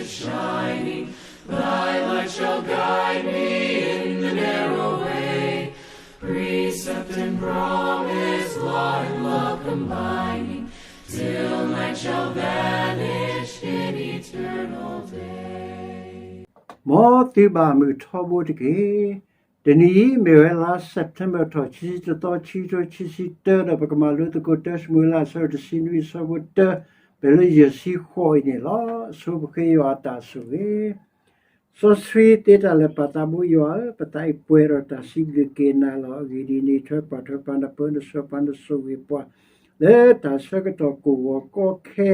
shining, thy light shall guide me in the narrow way. Precept and promise, law and love combining, till night shall vanish in eternal day. မ်သုဘၣ်မုာ်ထီဘိတက့ၢ်. တနံၤအံၤ မ့ၢ်ဝဲလါ September ထီၣ် ခံဆံတသီ ခံကထိခံဆံတၢ ဒီးပကမၤလိသကိး တၢၡမူၤအ့လး အဆၢဒိၣ်တဆံနွံ အဆၢဖိတၢ ပလၢယဲၢ်ဆံဃိးအံၤန့ၣ်လီၤ. ဆိပဃ့ယွၤအတၢ်ဆိၣ်ဂ့ၤ. စီဆှံသ့တၢ်လၢာ် ပၢ်သးဘိယွၤဧၢ, ပသးအံၤပှဲၤဒီးတၢ်စံးဘျုးက့ၤနၤလီၤ. အဂ့ၢ်ဒ်အံၤ, နထၢပှၢ်ထၢပှၤ နပၢနဆှၢပှၤ နဆိၣ်ဂ့ၤပှၤ လၢတၢ်ဆၢကတီၢ်ကီၢ်ဂီၤကီခဲ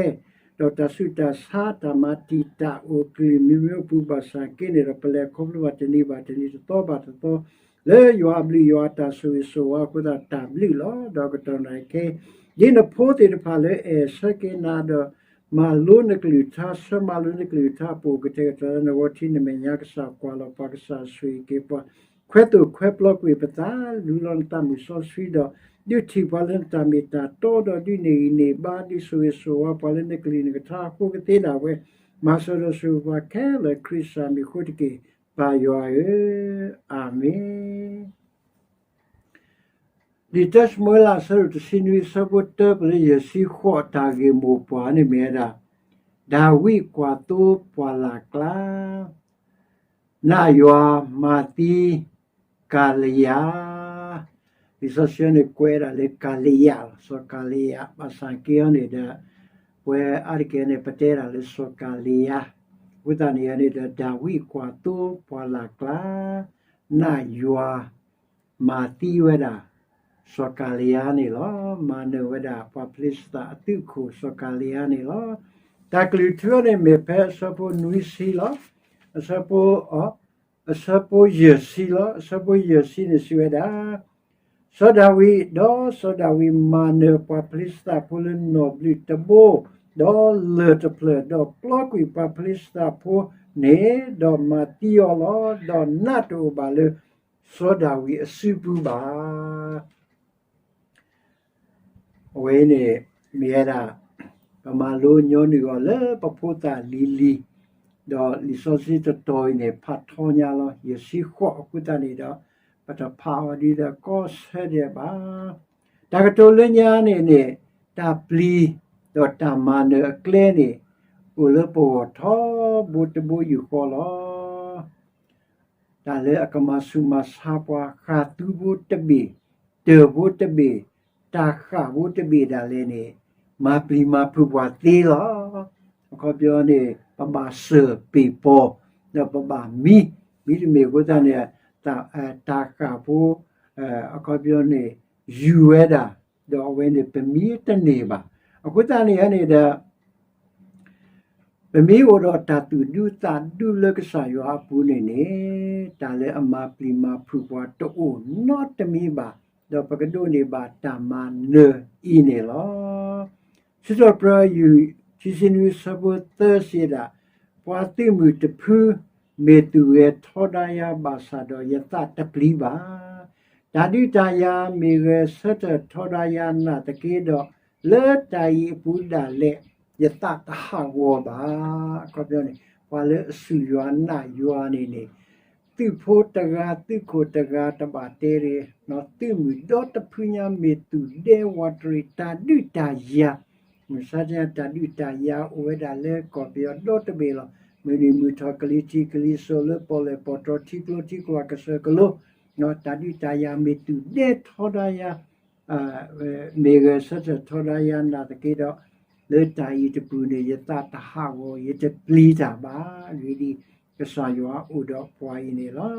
ဒီးတၢ်ဆူးတၢ်ဆါ တၢ်မၤတံာ်တာ်အိၣ်ကလုာ်မံၤမံၤအပူၤ ဘၣ်ဆၣ်က့န့ၣ်ဒီး ပလဲၤခီဖျိဘၣ်တနံၤဘၣ်တနံၤ တသီဘၣ်တသီ လၢယွၤအဘျုးယွၤအတၢ်ဆိၣ်ဂ့ၤဆိၣ်ဝါအဃိသတး တၢ်ဘျုးလီၤ. ဒီးကတီၢ်နၢ်ခဲ ဒ်နဖိသ့ၣ်တဖၣ်လၢအဲၣ်ဆၢက့ၤနၤဒီး မၤလိနကလုၢ်ကထါ ဆၢမၤလိနကလုၢ်ကထါ ပအိၣ်ကတဲာ်ကတီၤလၢနဂီၢ်ထံ နမဲာ်ညါ ကစၢ်ကွၢ်လီၤပှၤ ကစၢ်ဆိၣ်ဂ့ၤက့ၤပှၤ ခွဲသိၣ်ခွဲပျီကွံာ်ပသး လူလီၤနသးမုၢ်စီဆှံဒီး ဒုးထံၣ်ပှၤလၢနတၢ်မ့ၢ်တၢ်တီဒီး ဒုးန့ၢ်ဂံၢ်န့ၢ်ဘါ ဒုးဆိၣ်ဂ့ၤဆိၣ်ဝါပှၤလၢနကလုၢ်နကထါအဃိကသ့ဒၣ်ဝဲ မၤစၢၤဒီးဆိၣ်ဂ့ၤပှၤခဲလၢာ် ခရံာ်စၢ်မံၤအဃိတက့ၢ် ပၢ်ယွၤဧၢ, အၤမ့ၣ်. လံာ်တၢၡမူၤအ့လး အဆၢဒိၣ်တဆံနွံ အဆၢဖိတၢ ပလၢယဲၢ်ဆံဃိး တၢ်ဂ့ၢ်မိၢ်ပှၢ်န့ၣ်မ့ၢ်ဝဲဒၣ် ဒၤဝံးကွၢ်သိပှၢ်လၢ်ကျါ နးယွၤမၤသံကၤလယၤ, လံာ်စီဆှံန့ၣ်ကွဲးဒၣ်လၢကၤလယၤလီၤ. စီၤကၤလယၤ ဘၣ်ဆၣ်က့အီၤန့ၣ်ဒီး ပဝဲအါတက့ၢ်န့ၣ် ပတဲဒၣ်လၢစီၤကၤလယၤ, အဃိသတးန့ၣ်န့ၣ်ဒီး ဒၤဝံးကွၢ်သိပှၢ်လၢ်ကျါ နးယွၤ မၤသံဝဲဒၣ် စီၤကၤလယၤန့ၣ်လီၤ. မၤနၢၤဝဲဒၣ်ပှၤဖလံးစတံအသုးခိၣ် စီၤကၤလယၤန့ၣ်လီၤ. တၢ်ကလုၢ်ထူန့ၣ် မ့ၢ်ဖဲအဆၢဖိနွံဆံလီၤ. အဆၢဖိ အဆၢဖိယဲၢ်ဆံလီၤ. အဆၢဖိယဲၢ်ဆံန့ၣ်စံးဝဲဒၣ်, စီၤဒၤဝံး, ဒီးစီၤဒၤဝံးမၤနၢၤပှၤဖလံးစတံဖိလၢနီၣ်ဘျုးတဘိ, ဒီးလၢၢ်တဖျၢၣ်, ဒီးပျီကွံာ်ပှၤဖလံးစတံဖိန့ၣ်, ဒီးမၤသံအီၤလီၤ. ဒီးနးတအိၣ်ဘၣ်လၢ စီၤဒၤဝံးအစုပူၤဘၣ်. အဝဲအံၤန့ၣ် မ့ၢ်ဝဲဒၣ် ပမၤလိညီနုၢ်အီၤလၢပဖိသၣ်လံၤလံၤ, ဒီးလံာ်စီဆှံတတီၤအံၤန့ၣ် ဖးထီညါလီၤ. ယဲၢ်ဆံဃိးအဃိသတးန့ၣ်ဒီး ပတဖးအီၤဒ်ဒီးကီဆၢဒဲးဘၣ်. တၢ်ကတိၤလၢညါန့ၣ်န့ၣ် တၢ်ပျံၤဒီးတၢ်မၤနၢၤအကျဲန့ၣ် အိၣ်လၢပဂီၢ်ထီဘိတဘိယူၢ်ဃီလီၤ. တၢ်လၢအကမၤဆူးမၤဆါပှၤ ဃၢ်သူဖိတဘ့ၣ်, တၢၢ်ဖိတဘ့ၣ်, တၢ်ဃၣ်ဖိတဘ့ၣ်ဒၣ်လဲာ်န့ၣ် မၤပျံၤမၤဖုးပှၤသ့လီၤ. အခီပညီန့ၣ် ပဘၣ်စၢၢ်ပ့ၢ်ပီၤ, ဒီးပဘၣ်မံ, မ့တမ့ၢ်အဃိသတးန့ၣ် တၢ်ဃၣ်ဖိ အခီပညီန့ၣ် ယူၤဝဲဒၣ်, ဒီးအဝဲန့ၣ် ပမံတန့ၢ်ဘၣ်. အဃိသတးန့ၣ်န့ၣ်ဒီး ပမ့ၢ်အိၣ်ဒီးတၢ်သူၣ်ဒူသးဒူလၢကစၢ်ယွၤအပူၤန့ၣ်န့ၣ် တၢ်လၢအမၤပျံၤမၤဖုးပှၤတအိၣ်နီတမံၤဘၣ်, ဒီးပကဒိးန့ၢ်ဘၣ်တၢ်မၤနၢၤအံၤန့ၣ်လီၤ. စံးထီၣ်ပတြၢၤ ခံဆံနွံ အဆၢဖိသၢစံးဒၣ်, ပှၤသုးမုၢ်တဖု မ့ၢ်သူၣ်ဂဲၤထီဒါယၤဘၣ်ဆၣ်ဒီး ယသးတပျံၤဘၣ်. တၢ်ဒုးတၢ်ယၤမ့ၢ်ဂဲၤဆၢထၢၣ်ထီဒါယၤနာ်သက့ဒီး, လၢတၢ်အံၤအပူၤဒၣ်လဲာ် ယသးတဟးဂီၤဘၣ်. အခီပညီန့ၣ် ပှၤလၢအစူၢ်ယွၤနာ်ယွၤန့ၣ်န့ၣ် သုးဖိတဂၤ သုးခိၣ်တဂၤတဘၣ်တဲတဂ့ၤ, သုးမုၢ်ဒီတဖုညါမ့ၢ်သူၣ်ဒဲဝးတရံး တၢ်ဒုးတၢ်ယၤ, မုၢ်ဆါတနံၤတၢ်ဒုးတၢ်ယၤအိၣ်ဝဲဒၣ်လၢကီၢ်ပယီၤဒီတဘ့ၣ်လီၤ. မုၢ်နံၤမုၢ်ထီၣ် ကလံၤထံးကလံၤစိး လၢပီၣ်လဲၣ်ပီၣ်တြီၤ ထံကျိထံကွာ်ကစၢၢ်ကလိ, တၢ်ဒုးတၢ်ယၤမ့ၢ်သူၣ်ဒဲထီဒါယၤ မ့ၢ်ဂဲၤဆၢထၢၣ်ထီဒါယၤနာ်သက့ဒီး, လၢတၢ်အံၤတပူၤန့ၣ် ယသးတဟးဂီၤ ယတပျံၤတၢ်ဘၣ်. အဂ့ၢ်ဒ်အံၤ, ကစၢ်ယွၤအိၣ်ဒီးပှၤအံၤန့ၣ်လီၤ.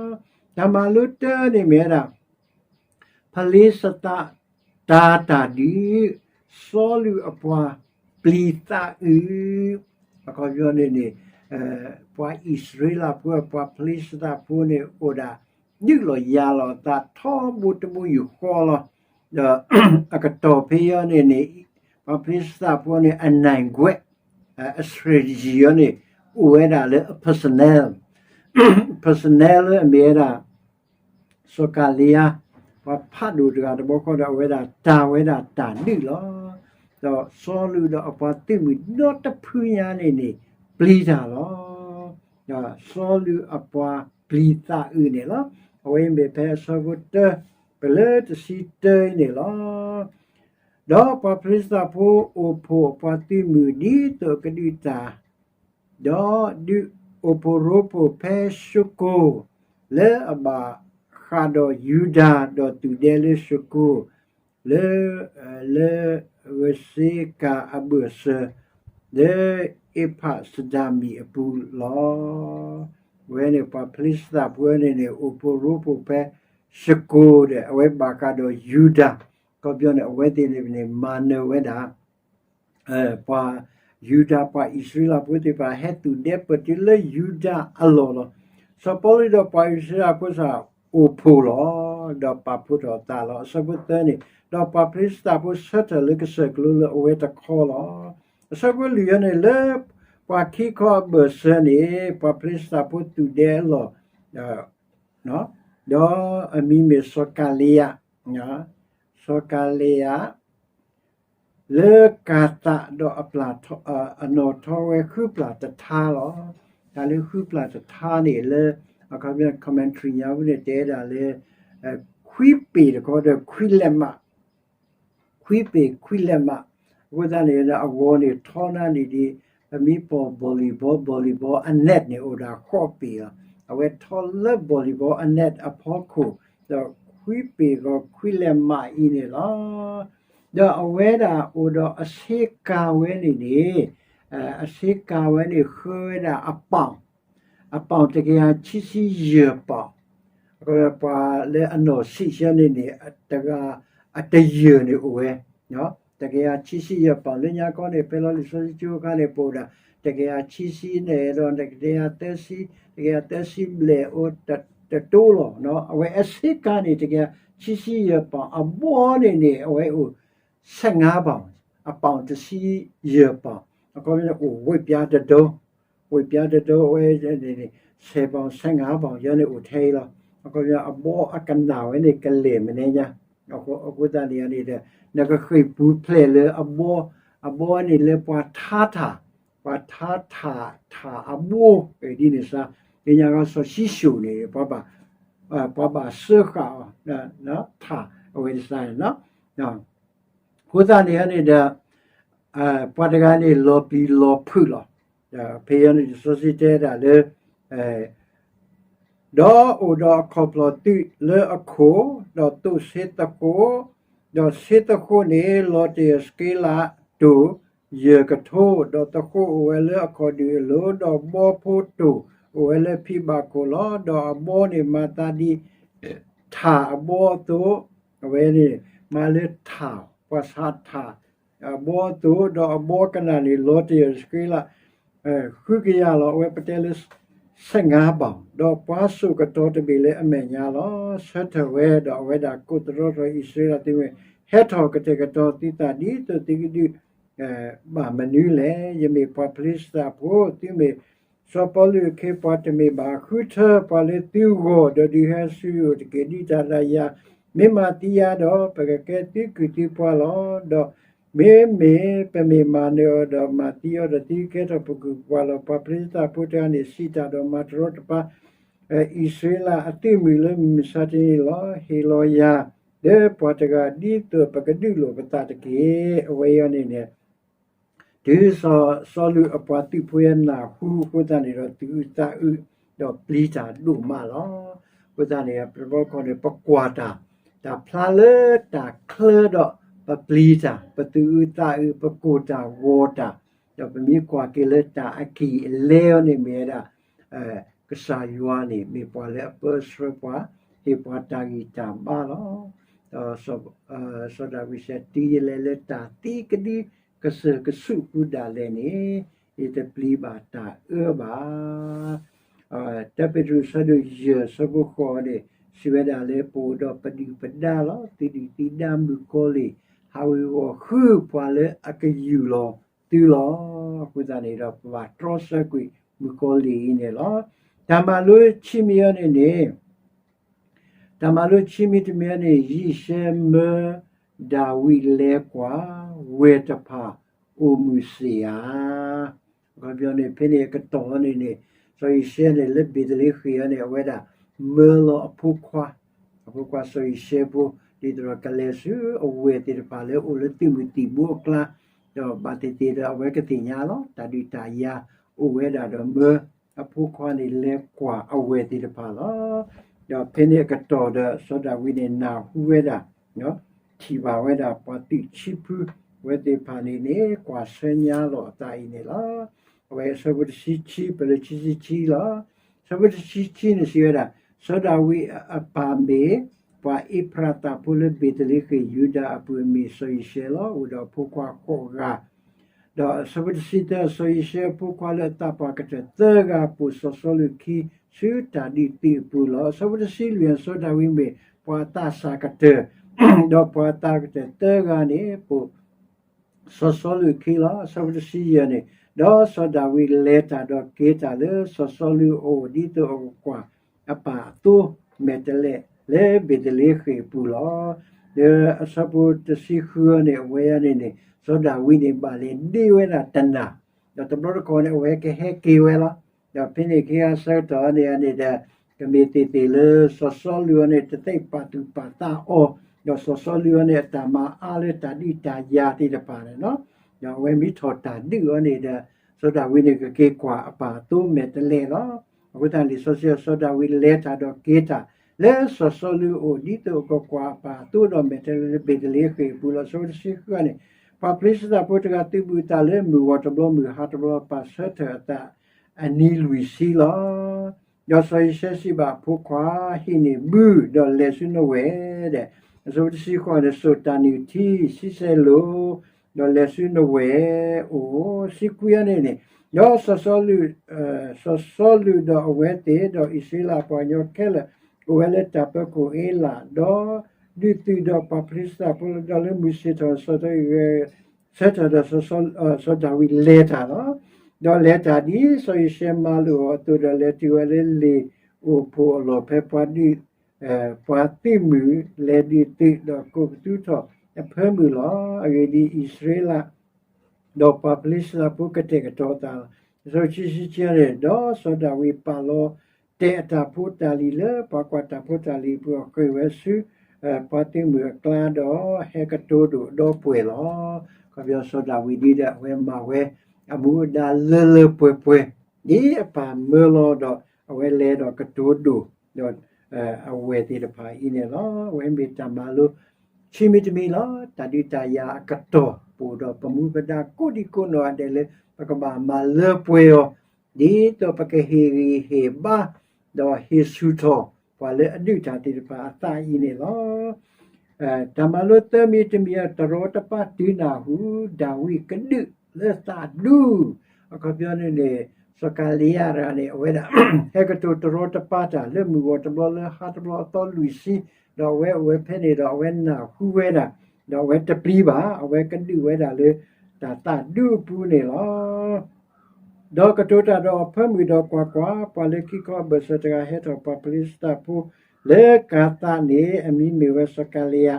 တၢ်မၤလိတၢန့ၣ်မ့ၢ်ဝဲဒၣ် ဖလံးစတံ တၢ်တၢ်ဒုး, စီလူးအပှၤပျံၤသးအုး, အခီပညီန့ၣ်န့ၣ် ပှၤအံၣ်စရ့လးဖိ ပှၤဖလံးစတံဖိန့ၣ် အိၣ်ဒၣ် ဒုးလီၤယၤလီၤအသးထီဘိတဘိယူၢ်ဃီလီၤ. ဒီးအကတီၢ်ဖဲအံၤန့ၣ်န့ၣ် ပှၤဖလံးစတံဖိန့ၣ် အနၢ်ကွဲး အ strategy အံၤန့ၣ် အိၣ်ဝဲဒၣ်လၢအ personnel, personnel လၢအမ့ၢ်ဝဲဒၣ် စီၤကၤလံယါ, ပှၤဖးဒိၣ်တဂၤတဘျီဃီဒီး အဝဲဒၣ်တၢ်ဝဲဒၣ်တၢ်ဒုးလီၤ. ဒီးစီလူးဒီးအပှၤသုးမုၢ်ဒီတဖုညါန့ၣ်န့ၣ် ပျံၤတၢ်လီၤ. စီၤစီလူးအပှၤပျံၤသးအုးန့ၣ်လီၤ. အဝဲအံၤမ့ၢ်ဖဲအဆၢဖိတၢ ပလၢတဆံတၢအံၤန့ၣ်လီၤ. ဒီးပှၤဖလ့ၡသးဖိအိၣ်ဖှိၣ်အပှၤသုးမုၢ်ဒ်သိးကဒုးတၢ် ဒီးဒုးအိၣ်ဖှိၣ်ရိဖှိၣ်ဖဲၡကိၤ လၢအဘၣ်ဃးဒီးယူဒၤ ဒီးသူၣ်ဒဲလၢၡကိၤ လၢ လၢဂစ့ကၤအဘၢၣ်စၢၤ လၢအ့ဖးစဒၤမံၤအပူၤလီၤ. အဝဲန့ၣ်ပှၤဖလ့ၡသးဖိန့ၣ်န့ၣ် အိၣ်ဖှိၣ်ရိဖှိၣ်ဖဲၡကိၤဒီး အဝဲဘၣ်ဃးဒီးယူဒၤ ခီပညီန့ၣ် အဝဲသ့ၣ်န့ၣ်န့ၣ် မၤနၢၤဝဲဒၣ် ပှၤယူဒၤပှၤအံၣ်စရ့လးဖိသ့ၣ်တဖၣ် ဟဲသူၣ်ဒဲပၢၢ်တုၤလၢယူဒၤအလီၢ်လီၤ. စီၤပီလူးဒီးပှၤအံၣ်စရ့လးဖိစ့ၢ်အိၣ်ဖှိၣ်လီၤ. ဒီးပာ်ဖှိၣ်ထီၣ်အသးလီၤ. အဆၢဖိသၢန့ၣ် ဒီးပှၤဖလ့ၡသးဖိဆၢထၢၣ်လၢကစၢၢ်ကလိလၢအဝဲတခီလီၤ. အဆၢဖိလွံၢ်န့ၣ် လၢပှၤခံခီအဘၢၣ်စၢၤန့ၣ် ပှၤဖလ့ၡသးဖိသူၣ်ဒဲအလီၢ် ဒီးအမံၤမ့ၢ်စီၤကၤလံယၤ, စီၤကၤလံယၤ လၢကၤသးဒီးအပျၢ်ထီ, အနီၣ်ထီဝဲဃုပျၢ်တထါလီၤ. တၢ်လၢဃုပျၢ်တထါန့ၣ်လၢ အခီပညီ commentary ညါဝဲန့ၣ် တဲဒၣ်လၢ ခွံပ့ၤတခီဒီးခွံလဲးမး, ခွံပ့ၤခွံလဲးမး, အဃိသတးန့ၣ် အဂီၤန့ၣ် ထီနၤန့ၣ်ဒ် ပမ့ၢ်ပိာ် volleyball, volleyball အ net န့ၣ် အိၣ်ဒၣ်ဃိးပ့ၤလီၤ. အဝဲထီလၢ volleyball အ net အဖီခိၣ်, ဒီးခွံပ့ၤဂီၤခွံလဲးမးအံၤန့ၣ်လီၤ. ဒီးအဝဲဒၣ်အိၣ်ဒီးအဆ့ကၤဝဲန့ၣ်န့ၣ်, အဆ့ကၤဝဲန့ၣ် ဃၢဝဲဒၣ်အပီၣ်, အပီၣ်တကယၤခံဆံယဲၢ်ပီၣ်, ပှၤလၢအနီၢ်ဆံးဆၢန့ၣ်န့ၣ် တဂၤအတယဲၢ်န့ၣ်အိၣ်ဝဲ တကယၤခံဆံယဲၢ်ပီၣ် လၢညါခီန့ၣ် ဖဲလီၤလံာ်စီဆှံကၠိအခါန့ၣ် ပအိၣ်ဒၣ် တကယၤခံဆံန့ၣ်ဒီး တကယၤသၢဆံ, တကယၤသၢဆံဘျဲၣ်အိၣ်တတိလီၤ. အဝဲအဆ့ကၤန့ၣ် တကယၤခံဆံယဲၢ်ပီၣ်, အဘီန့ၣ်န့ၣ် အဝဲအိၣ် ဆယ့်ငါးပီၣ်, အပီၣ်တဆံယဲၢ်ပီၣ်, အခီပညီန့ၣ်အိၣ်ဝ့ၢ်ပျါတဒိ, ဝ့ၢ်ပျါတဒိ အဝဲန့ၣ် ဆယ်ပီၣ် ဆယ့်ငါးပီၣ် ယဲန့ၣ်အိၣ်ထဲအံၤလီၤ. အခီပညီအဘီအကနၣ်ဝဲန့ၣ် ကလဲၢ်မဲာ်ညါ, အဃိသတးန့ၣ်န့ၣ်ဒီး နကဃ့ၢ်ပူၤဖျဲးလၢအဘီ, အဘီန့ၣ်လၢပှၤထါထၣ်, ပှၤထါထၣ်ထၣ်အဘီ, ဒ်န့ၣ်စါ, လၢညါခီစီၤၡံၣ်စိၣ်န့ၣ် ပှၤဘၣ်စၢဃာ်အီၤ, ထၣ်အဝဲန့ၣ်စါန့ၣ်လီၤ. အဃိသတးန့ၣ်န့ၣ်ဒီး ပှၤတဂၤန့ၣ် လီၤပျံၤလီၤဖုးလီၤ. ဖဲအံၤန့ၣ် လံာ်စီဆှံတဲဒၣ်လၢ ဒီးအိၣ်ဒီးအခီၣ်ဖျီၣ်သုးလၢအခိၣ်, ဒီးသိးဆ့သဃိ, ဒီးဆ့သဃိန့ၣ် လီၤတ့ၢ်အစက့လးတိၢ်ယဲၢ်ကထိ, ဒီးသဃိအိၣ်ဝဲလၢအခီၣ်ဒုးအလိၤ, ဒီးဘီဖိတိၢ်အိၣ်ဝဲလၢဖံးဘၣ်ခိၣ်လီၤ. ဒီးအဘီန့ၣ်မၤသးဒ်ထၣ်အဘီအသိး, အဝဲန့ၣ် မၤလၢထၣ်, ပှၤဆးထၣ် အဘီအသိး, ဒီးအဘီကနၣ်န့ၣ် လီၤတ့ၢ်အစက့လး ဃုကယၤလီၤ. အဝဲပတဲလၢ ဆယ့်ငါးပီၣ်, ဒီးပှၤစိာ်ကတီၤတဘ့ၣ်လၢအမဲာ်ညါလီၤ. ဆၢထၢၣ်ဝဲ, ဒီးအဝဲဒၣ်ကိးသတြီထီၣ်အံၣ်စရ့လးသုဝဲ, ဟဲထီၣ်ကတဲာ်ကတီၤသုသးဒ်သိးသုကဒုးဘၣ်မနုၤလဲၣ်. ယမ့ၢ်ပှၤဖလ့ၡသးဖိ, သုမ့ၢ် စီၤပီလူးအခ့အပှၤတမ့ၢ်ဘၣ်. ဃုထၢပှၤလၢသုဂီၢ်, ဒီးဒုးဟဲဆူယအိၣ်တက့ၢ်. ဒုးတၢ်ဒၣ်ယၤ, မ့ၢ်မၤသံယၤဒီး ပကကဲသုကုၢ်သုပှၤလီၤ. ဒီးမ့မ့ၢ်ပမ့ၢ်မၤနၢၤအီၤဒီးမၤသံအီၤဒီး သုကကဲထီၣ်ပကုၢ်ပှၤလီၤ. ပှၤဖလ့ၡသးဖိတဂၤန့ၣ် စံးတၢ်ဒီးမၤတရီတပါ အံၣ်စရ့လးအသုးမုၢ်လၢမုၢ်မဆါတနံၤလီၤ. ဟ့ၣ်လီၤယၤလၢပှၤတဂၤ ဒ်သိးပကဒုးလိာ်ပသးတက့ၢ်. အဝဲအံၤန့ၣ်န့ၣ် တုၤစီၤစီလူးအပှၤသုးဖိအံၤနၢ်ဟူအဃိသတးန့ၣ်ဒီး သူၣ်အုးသးအုး ဒီးပျံၤတၢ်ဒိၣ်မးလီၤ. အဃိသတးန့ၣ် ပတဘျီခီန့ၣ် ပကွၢ်တၢ်, တၢ်ဖျါလၢတၢ်ချၢဒီးပပျံၤတၢ်, ပသူၣ်အုးသးအုး ပကိၢ်တၢ်ဂီၤတၢ်, ဒီးပမ့ၢ်ကွၢ်က့ၤလၢတၢ်အကံၢ်အလဲအံၤန့ၣ်မ့ၢ်ဝဲဒၣ် ကစၢ်ယွၤန့ၣ် မ့ၢ်ပှၤလၢအပၢဆှၢပှၤ, ဟ့ၣ်ပှၤတၢ်ဂံၢ်တၢ်ဘါလီၤ. ဒီး စီၤဒၤဝံးစံး တုၤယလဲၤလၢတၢ်သံကဒုကစၢၢ်ကဆူးပူၤဒၣ်လဲာ်န့ၣ် ယတပျံၤဘၣ်တၢ်အၢဘၣ်. တၢပ့းတရူး အဆၢဒိၣ်ယဲၢ် အဆၢဖိဃိးန့ၣ် စံးဝဲဒၣ်လၢ ပအိၣ်ဒီးပဒုၣ်ပဒါလီၤ. သုဒုၣ်သုဒါမုၣ်ကီၤလံၢ် ဟးဝ့ၤဝီၤဃုပှၤလၢအကယူၢ်လီၤသုလီၤ. အဃိသတးန့ၣ်ဒီး ပဘၣ်တြီဆၢကွံာ်မုၣ်ကီၤလံၢ်အံၤန့ၣ်လီၤ. တၢ်မၤလိခံမံၤအံၤန့ၣ်န့ၣ် တၢ်မၤလိခံမံၤတမံၤန့ၣ် ယံးၡဲမၢဒၤဝံးလဲၤကွၢ် ဝဲၢ်တဖၣ်အိၣ်မုာ်စ့ၢ်ဧါ. အခီပညီန့ၣ် ဖဲန့ၣ်အကတီၢ်န့ၣ်န့ၣ် စီၤယံၤၡဲန့ၣ် လၢဘ့းသလ့ဃ့ၣ်အံၤန့ၣ် အဝဲဒၣ်မၢလီၤအဖိခွါ, အဖိခွါစီၤယံၤၡဲဖိ ဒ်သိးဒီးကလဲၤဆူအဝဲၢ်သ့ၣ်တဖၣ်လၢအအိၣ်လၢသုးမုၢ်သံၣ်ဘိအကျါ, ဒီးဘၣ်သ့ၣ်သ့ၣ်ဒီးအဝဲကသ့ၣ်ညါလီၤ တၢ်ဒုးတၢ်ယၤအိၣ်ဝဲဒၣ်ဒီးမၢအဖိခွါန့ၣ်လဲၤကွၢ်အဝဲၢ်သ့ၣ်တဖၣ်လီၤ. ဒီးဖဲန့ၣ်အကတီၢ်ဒီးစီၤဒၤဝံးန့ၣ် နၢ်ဟူဝဲဒၣ် ထံၣ်ဘၣ်ဝဲဒၣ်ပှၤသုးဆံဖုဝဲသ့ၣ်တဖၣ်န့ၣ်န့ၣ် ကွၢ်ဆၢညါလီၤအသးအံၤန့ၣ်လီၤ. အဝဲအဆၢဖိတဆံခံ ပလၢဆံဆံခံလီၤ. အဆၢဖိတဆံခံန့ၣ်စံးဝဲဒၣ်, စီၤဒၤဝံးအပၢ်မ့ၢ်ပှၤအ့ဖရၤသးဖိလၢဘ့းသလ့ဃ့ၣ် ယူဒၤအပူၤ အမံၤစီၤယံၤၡဲလီၤ. အိၣ်ဒီးအဖိခွါဃိးဂၤ ဒီးအဆၢဖိတဆံသၢ, စီၤယံၤၡဲအဖိခွါလၢအသးပှၢ်ကတၢၢ်သၢဂၤ ပိာ်စီၤစီလူးအခံဆူတၢ်ဒုးသုးအပူၤလီၤ. အဆၢဖိတဆံလွံၢ်, စီၤဒၤဝံးမ့ၢ်ပှၤအသးစၢ်ကတၢၢ်, ဒီးပှၤအသးကတၢၢ်သၢဂၤန့ၣ် ပိာ်စီၤစီလူးအခံလီၤ. အဆၢဖိတဆံယဲၢ်န့ၣ်, ဒီးစီၤဒၤဝံးလဲၤတၢ်ဒီးက့ၤတၢ်လၢစီၤစီလူးအအိၣ် ဒ်သိးအကကွၢ်အပၢ်အသိမဲာ်တဲးလဲး လၢဘ့းသလ့ဃ့ၣ်အပူၤလီၤ. ဒီးအဆၢဖိတဆံဃုန့ၣ် အဝဲအံၤန့ၣ်န့ၣ် စီၤဒၤဝံးန့ၣ်ဘၣ်လဲၤဒ့ဝဲဒၣ်တနၤ, ဒီးတဘျီတခီၣ်န့ၣ် အဝဲကဟဲက့ၤဝဲလီၤ. ဒီးဖဲန့ၣ်အခါဆၢကတီၢ်န့ၣ်န့ၣ်ဒီး ကမ့ၢ်သ့ၣ်သ့ၣ်လၢစီၤစီလူးအံၤန့ၣ် တသ့ၣ်ပာ်သူၣ်ပာ်သးအီၤ, ဒီးစီၤစီလူးအံၤန့ၣ် အတၢ်မၤအါလၢတၢ်ဒုးတၢ်ယၤသ့ၣ်တဖၣ်န့ၣ်လီၤ. ဒီးအဝဲမ့ၢ်ထီၣ်တၢ်ဒုးအီၤန့ၣ်ဒီး စီၤဒၤဝံးန့ၣ်ကက့ၤကွၢ်အပၢ်အသိမဲာ်တဲးလဲးလီၤ. အဃိသတးန့ၣ် လံာ်စီဆှံ စီၤဒၤဝံးလဲၤတၢ်ဒီးက့ၤတၢ် လၢစီၤစီလူးအအိၣ် ဒ်သိးအကကွၢ်အပၢ်အသိဒီးမဲာ်တဲးလဲးလၢဘ့းသလ့ဃ့ၣ်အပူၤလီၤ. အဆၢဖိတဆံဃုန့ၣ်, ပှၤဖလ့ၡသးဖိတဂၤသုးဘူးအသးလၢမုၢ်ဂီၤတဘျီ မုၢ်ဟါတဘျီ ပာ်ဆၢထၢၣ်အသးအနံၤလွံၢ်ဆံလီၤ. ဒီးစီၤယံၤၡဲစံးဘၣ်အဖိခွါ, ဟံးန့ၢ်ဘု ဒီးလဲၤဆူနဝဲၢ်ဒီး အဆၢဖိတဆံဃိးန့ၣ် စိာ်တၢ်နုၢ်ထံ ဆံဆဲလိာ်, ဒီးလဲၤဆူနဝဲၢ်အိၣ် ဆံခွံအံၤန့ၣ်န့ၣ်, ဒီးစီၤစီလူး, စီၤစီလူးဒီးအဝဲသ့ၣ် ဒီးအံၣ်စရ့လးပှၤကညီခဲလၢာ် အိၣ်ဝဲလၢတၢ်ပၢခိၣ်အ့လး, ဒီးဒုးသုးဒီးပှၤဖလ့ၡသးဖိလၢ ဒီးလၢမုၢ်ဆ့ၣ်ထီၣ် စီၤထီၣ်ဂဲၤ ဆၢထၢၣ်ဒီး စီၤဒၤဝံးလဲၤတၢ်လီၤ. ဒီးလဲၤတၢ်ဒ်စီၤယံၤၡဲမၤလိာ်အီၤအသိးဒီး လဲၤတုၤဝဲလၢလ့ၣ်အိၣ်ဖှိၣ်အလီၢ်ဖဲပှၤဒုး ပှၤသုးမုၢ်လဲၤဒုးသုး ဒီးကိးပသူထီၣ်အဖၢမုၢ်လီၤ. အဂ့ၢ်ဒ်အံၤ, အံၣ်စရ့လး ဒီးပှၤဖလ့ၡသးဖိကတဲာ်ကတီၤအသးလီၤ. အဆၢဖိခံဆံခံန့ၣ်, ဒီးစီၤဒၤဝံးပာ်လီၤတဲာ်အတၢ်ဖိတၢ်လံၤလၢပှၤကွၢ်တၢ်ဖိတၢ်လံၤအပူၤ အဃ့ၢ်ဝဲဆူ ပှၤသုးမုၢ်အကျါဒီး ဟဲကတိၤဒိၣ်ဒီပုၢ်ဝဲၢ်လီၤ. အခီပညီစီၤဒၤဝံးဒ်ဒီး အဝဲမၤဝဲအမူအဒါလၢလၢပှဲၤပှဲၤ ဒ်အပၢ်မၢလီၤဒီး အဝဲလဲၤဒီးကတိၤဒိၣ်ဒီး အဝဲၢ်သ့ၣ်တဖၣ်အံၤန့ၣ်လီၤ. အဝဲမ့ၢ်တၢ်မၤလိ ဆံမံၤတမံၤလီၤ. တၢ်ဒုးတၢ်ယၤအကတီၢ် ပအိၣ်ဒီးပမူပဒါကိးဒံကိးနီၢ်ဂၤဒဲးလၢ ပကဘၣ်မၤလၢပှဲၤအီၤ ဒ်သိးပကဟ့ၣ်ဂံၢ်ဟ့ၣ်ဘါ ဒီးဟ့ၣ်ဆူၣ်ထီၣ်ပှၤလၢအဒုးတၢ်သ့ၣ်တဖၣ်အသးအံၤန့ၣ်လီၤ. တၢ်မၤလိသၢမံၤတမံၤ တရီတပါတုၤနၢ်ဟူ ဒၤဝံးကဒုးလၢသးဒူ အခီပညီန့ၣ်န့ၣ် စီၤကၤလံယါတဂၤန့ၣ် အဝဲဒၣ် ဟဲကတိၤတရီတပါတၢ်လၢမုၢ်ဂီၤတဘျီလၢဟါတဘျီအသီလွံၢ်ဆံ, ဒီးအဝဲအိၣ်ဝဲဖဲန့ၣ်ဒီး အဝဲနၢ်ဟူဝဲဒၣ်, ဒီးအဝဲတပျံၤဘၣ်, အဝဲကဒုးဝဲဒၣ်လၢတၢ်သးဒူအပူၤန့ၣ်လီၤ. ဒီးကတိၤတၢ်ဒီးအဖၢမုၢ်ဒီးကွၢ်ကွၢ်, ပှၤလၢခံခီအဘၢၣ်စၢၤတဂၤဟဲထီၣ်ပှၤဖလ့ၡသးဖိလၢကၤသးန့ၣ် အမံၤမ့ၢ်ဝဲစီၤကၤလံယါ,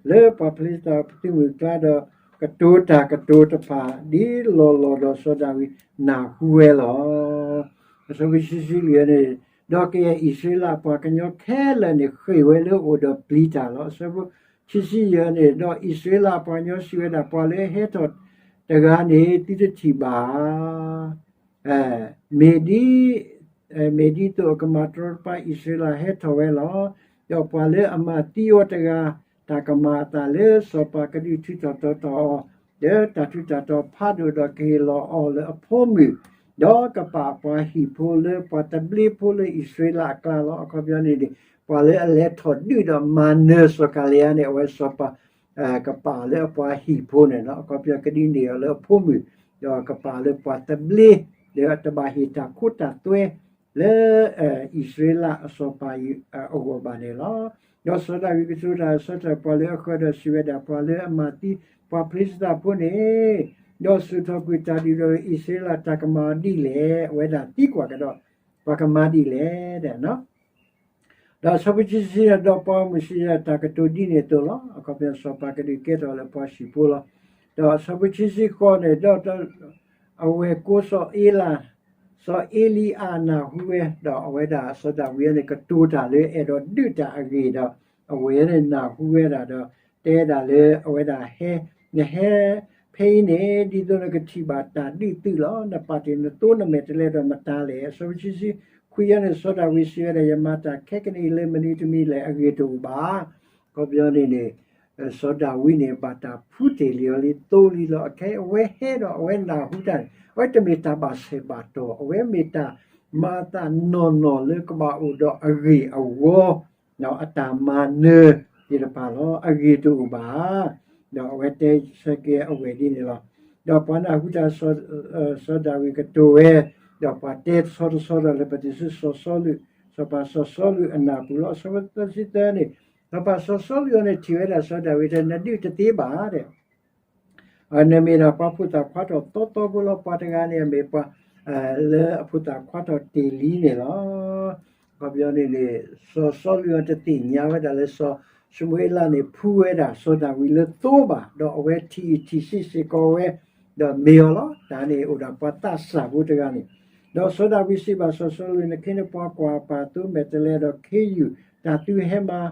လၢပှၤဖလ့ၡသးဖိသုးမုၢ်အကျါဒီး ကတိၤတၢ်ကတိၤတဖၣ် ဒ်လီၤလီၤဒီးစီၤဒၤဝံးနၢ်ဟူဝဲလီၤ. အဆၢဖိခံဆံလွံၢ်န့ၣ်, ဒီးကယဲၢ်အံၣ်စရ့လးပှၤကညီခဲလၢာ်န့ၣ် ဃ့ၢ်ဝဲလၢအအိၣ်ဒီးပျံၤတၢ်လီၤ. အဆၢဖိခံဆံယဲၢ်န့ၣ်, ဒီးအံၣ်စရ့လးပှၤကညီစံးဝဲဒၣ်, ပှၤလၢအဟဲထီၣ်တဂၤန့ၣ် သုတထံၣ်ဘၣ်ဧါ. မ့ၢ်ဒ် မ့ၢ်ဒ်သိးအကမၤတရီတပါအံၣ်စရ့လးဟဲထီၣ်ဝဲလီၤ. ဒီးပှၤလၢအမၤသံအီၤတဂၤ တၢ်ကမၤအသးလၢစီၤပၤကဒုးထုးထီၣ်တီၤထီၣ်အီၤ, ဒီးတၢ်ထူးတၢ်တီၤဖးဒိၣ်ဒီးကဟ့ၣ်လီၤအီၤလၢအဖိမုၣ်, ဒီးကပာ်အပှၤဟံၣ်ဖိလၢပှၤသဘျ့ဖိလၢအံၣ်စရ့လးအကျါလီၤ. အခီပညီန့ၣ်န့ၣ် ပှၤလၢအလဲၤထီၣ်ဒုးဒီးမၤနၢၤစီၤကၤလံယါန့ၣ် အဝဲစီၤပၤ ကပာ်လၢအပှၤဟံၣ်ဖိန့ၣ်လီၤ. အခီပညီကဒုးန့ၢ်အီၤလၢအဖိမုၣ်, ဒီးကပာ်လၢပှၤသဘျ့, ဒီးတဘၣ်ဟ့ၣ်တၢ်ခိတၢ်သွဲ လၢအံၣ်စရ့လးအစီၤပၤအဂီၢ်ဘၣ်န့ၣ်လီၤ. ဒီးစီၤဒၤဝံးကတိၤတၢ်ဆၢထၢၣ်ပှၤလၢအဃၢၤဒီးစံးဝဲဒၣ်, ပှၤလၢအမၤသံပှၤဖလ့ၡသးဖိန့ၣ်, ဒီးစိာ်ထီၣ်ကွံာ်တၢ်ဒုးဒီးအံၣ်စရ့လး တၢ်ကမၤအီၤဒ်လဲၣ်. အဝဲဒၣ်သံကွၢ်ကဒီး ပှၤကမၤဒ်လဲၣ်ဒီး ဒီးအဆၢဖိခံဆံခံန့ၣ်, ဒီးပှၤဂီၢ်မုၢ်စံးဝဲဒၣ်, တၢ်ကတိၤဒ်န့ၣ်အသိးလီၤ. အခီပညီစီၤပၤကဒုးကဲထီၣ်လၢပှၤဟံၣ်ဖိလီၤ. ဒီးအဆၢဖိခံဆံဃိးန့ၣ်, ဒီးအဝဲၢ်ကိစီၤအ့လး စီၤအ့လံအၤနၢ်ဟူဝဲ ဒီးအဝဲဒၣ်စီၤဒၤဝံးန့ၣ် ကတိၤတၢ်လၢအဲၣ်ဒိးဒုးတၢ်အဂ့ၢ်ဒီး အဝဲန့ၣ်နၢ်ဟူဝဲဒၣ်ဒီး တဲဒၣ်လၢအဝဲဒၣ်ဟဲ, နဟဲဖဲအံၤန့ၣ် ဒ်သိးနကထံၣ်ဘၣ်တၢ်ဒုးသုးလီၤ. နပာ်တ့ၢ်နသိနမဲာ်တဲးလဲးဒီးမတၤလဲၣ်. အဆၢဖိခံဆံခွံန့ၣ် စီၤဒၤဝံးစံးဝဲဒၣ် ယမၤတၢ်ခဲကနံၣ်အံၤလၢမနုၤတမံၤလဲၣ်, အဂ့ၢ်တအိၣ်ဘၣ်. အခီပညီန့ၣ်န့ၣ် စီၤဒၤဝံးန့ၣ် ဘၣ်တၢ်ဖုတ့ၢ်လံအီၤလံ သိလံလီၤ. အခဲအံၤအဝဲဟဲဒီးအဝဲနၢ်ဟူတၢ်န့ၣ် အဝဲတမ့ၢ်တၢ်ဘၣ်ဆဲးဘၣ်တီၢ်, အဝဲမ့ၢ်တၢ်မၤအသးနီၢ်နီၢ်လၢကဘၣ်အိၣ်ဒီးအဂ့ၢ်အဝီ ဒီးအတၢ်မၤနၢၤသ့ၣ်တဖၣ်လီၤ. အဂ့ၢ်တအိၣ်ဘၣ်. ဒီးအဝဲတဲဆၢက့ၤအဝဲၢ်ဒ်န့ၣ်လီၤ. ဒီးပှၤနၢ်ဟူတၢ် စီၤဒၤဝံးကတိၤဝဲ, ဒီးပှၤတဲဆီတဆီဒီးလဲၤပာ်တ့ၢ်ဆူစီၤစီလူး, စီၤပၤစီၤစီလူးအနၢ်ပူၤလီၤ. အဆၢဖိသၢဆံသၢန့ၣ် စီၤပၤစီၤစီလူးအံၤန့ၣ် ထံၣ်ဝဲဒၣ်စီၤဒၤဝံးတဲ နဒုးတသ့ဘၣ်တဲ နမ့ၢ်ဒၣ်ပှၤဖိသၣ်ခွါထီၣ်သီသီဖိလီၤ. ပှၤတဂၤန့ၣ် အမ့ၢ်ပှၤ လၢအဖိသၣ်ခွါထီၣ်တ့ၢ်လံန့ၣ်လီၤ. အခီပညီန့ၣ်န့ၣ် စီၤစီလူးအံၤတသ့ၣ်ညါဝဲဒၣ်လၢစီၤၡမူၤအ့လးန့ၣ် ဖှူဝဲဒၣ်စီၤဒၤဝံးလၢသိဘၣ်, ဒီးအဝဲထံၣ်အံၤထံၣ်ဆံးစ့ၢ်ကီးဝဲ, ဒီးမ့ၢ်အီၤလီၤ. တၢ်န့ၣ်အိၣ်ဒၣ်ပှၤသးစၢ်ဖိတဂၤန့ၣ်, ဒီးစီၤဒၤဝံးစံးဘၣ်စီၤစီလူး နခ့နပှၤကွၢ်ပာ်သိမဲာ်တဲးလဲးဒီးခ့ယုၢ် တၢ်သုဟဲမၤ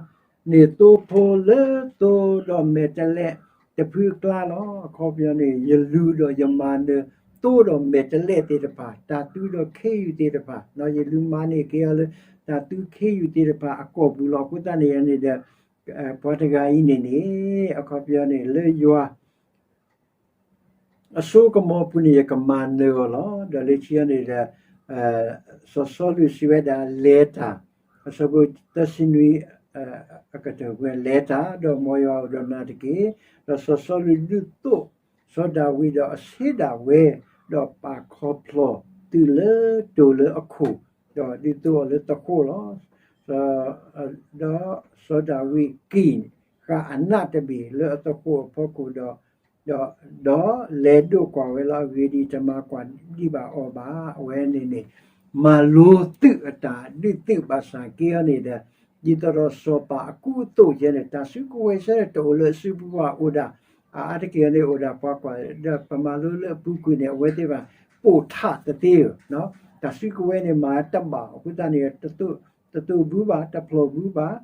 န့ၣ်သိဖိလၢသိဒီးမဲာ်တဲးလဲးတဖုအကျါလီၤ. အခီပညီန့ၣ် ယလူၤဒီးယမၤနၢၤသိဒီးမဲာ်တဲးလဲးသ့ၣ်တဖၣ်, တၢ်သုဒီးခ့ယုၢ်သ့ၣ်တဖၣ်, ယလူၤမၤန့ၢ်က့ၤအီၤလၢ တၢ်သုခ့ယုၢ်သ့ၣ်တဖၣ်အကိာ်ပူၤလီၤ. အဃိသတးန့ၣ်န့ၣ်ဒီး ပှၤတဂၤအံၤန့ၣ်န့ၣ် အခီပညီန့ၣ် လၢယွၤ အစိကမီၤပူၤန့ၣ် ယကမၤနၢၤအီၤလီၤ. ဒီးလၢခံန့ၣ်ဒီး စီၤစီလူးစံးဝဲဒၣ် လဲၤတၢ်, အဆၢဖိသၢဆံနွံ အကတၢၢ်ဝဲ လဲၤတၢ်, ဒီးမ်ယွၤအိၣ်ဒီးနၤတက့ၢ်. ဒီးစီၤစီလူးဒုးသိးစီၤဒၤဝံးဒီးအဆ့ဒၣ်ဝဲ, ဒီးပာ်ခီဖျိးသုးလၢတိၢ်လၢအခိၣ်, ဒီးဒုးသိးအီၤလၢသဃိၣ်လီၤ. ဒီးစီၤဒၤဝံးကံၣ်ဃာ်အနးတဘ့ၣ်လၢအသဃိၣ်အဖီခိၣ်ဒီး ဒီးလဲၤဒိးကွၢ်ဝဲလီၤ. အဂ့ၢ်ဒ်အံၤ, တမၤကွၢ်ဒံးဘၣ်အီၤဘၣ်. အဝဲန့ၣ်န့ၣ် မၤလိသုးအတၢ်ဒုးသုးဘၣ်ဆၣ်က့အီၤန့ၣ်ဒီး ဒ်သိးဒီးစီၤပၤအကူအသိးယဲန့ၣ် တၢ်စုကဝဲၤဆၢန့ၣ် တအိၣ်လၢအစုပူၤဘၣ်, အိၣ်ဒၣ် အအါတက့ၢ်န့ၣ် အိၣ်ဒၣ်ပှၤကွၢ်, ဒီးပမၤလိလၢအပူၤကွံာ်န့ၣ် အဝဲသ့ၣ်ဘၣ် ပိာ်ထးတသ့ဧၢ, တၢ်စုကဝဲၤန့ၣ် မၤတဘၣ်အဃိသတးန့ၣ် တသိၣ်ဘူးဘၣ်, တဖျိးဘူးဘၣ်.